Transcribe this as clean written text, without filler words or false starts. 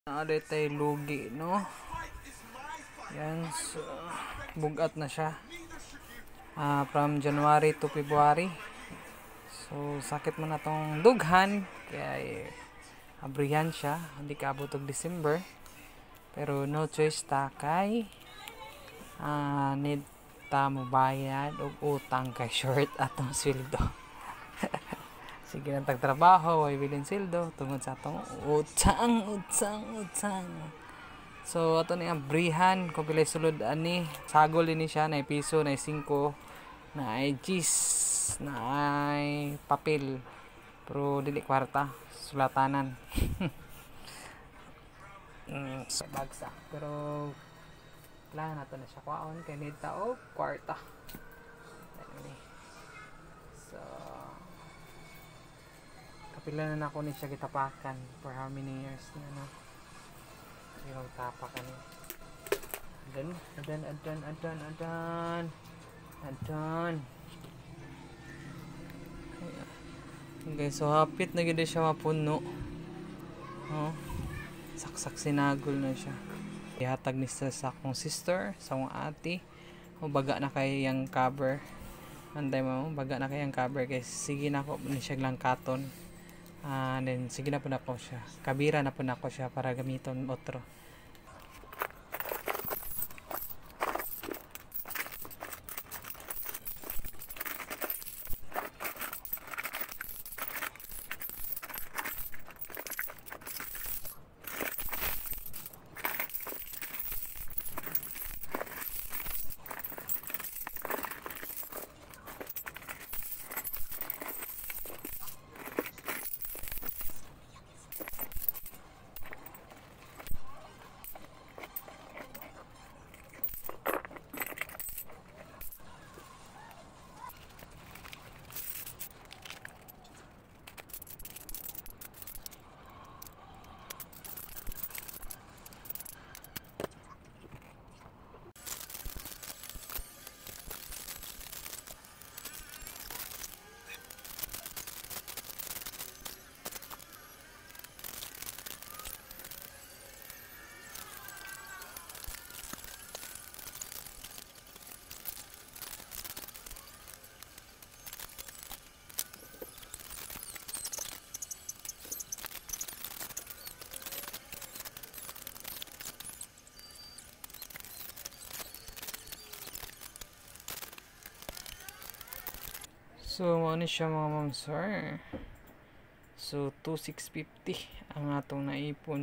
Naa tay lugi, no? Yan, so, bugat na siya. From January to February. So, sakit mo na tong dughan. Kaya, abrihan siya. Hindi ka abot og December. Pero no choice ta kay need ta mo bayad og utang kay short atong sweldo. Sige lang tagtrabaho, way bilin sweldo tungod sa atong utang, utang, utang. So ato ni abrihan kung pilay sulod ani, sagol ini siya, na piso, na 5, na cheese, na papel. Pero dili kwarta, sulatanan. Sa bagsak. Pero plan nato na siya kwaon kay need ta og kwarta. So kapila na nako ni siya gitapakan for how many years na, no? Sige, magtapak ani. Adan, adan, adan, adan, adan. Adan. Okay, so hapit na gid siya mapuno. Oh. Saksak sinagol na siya. Ihatag ni sa akong sister, sa akong ate. O baga na kay yang cover. Anday mo, baga na kay yang cover kay sige na ko ni siya lang katon. Then sige na po na ko siya. Kabira na po na ko siya para gamiton otro. So, ano siya mga ma'am sir? So, 2,650 ang atong naipon.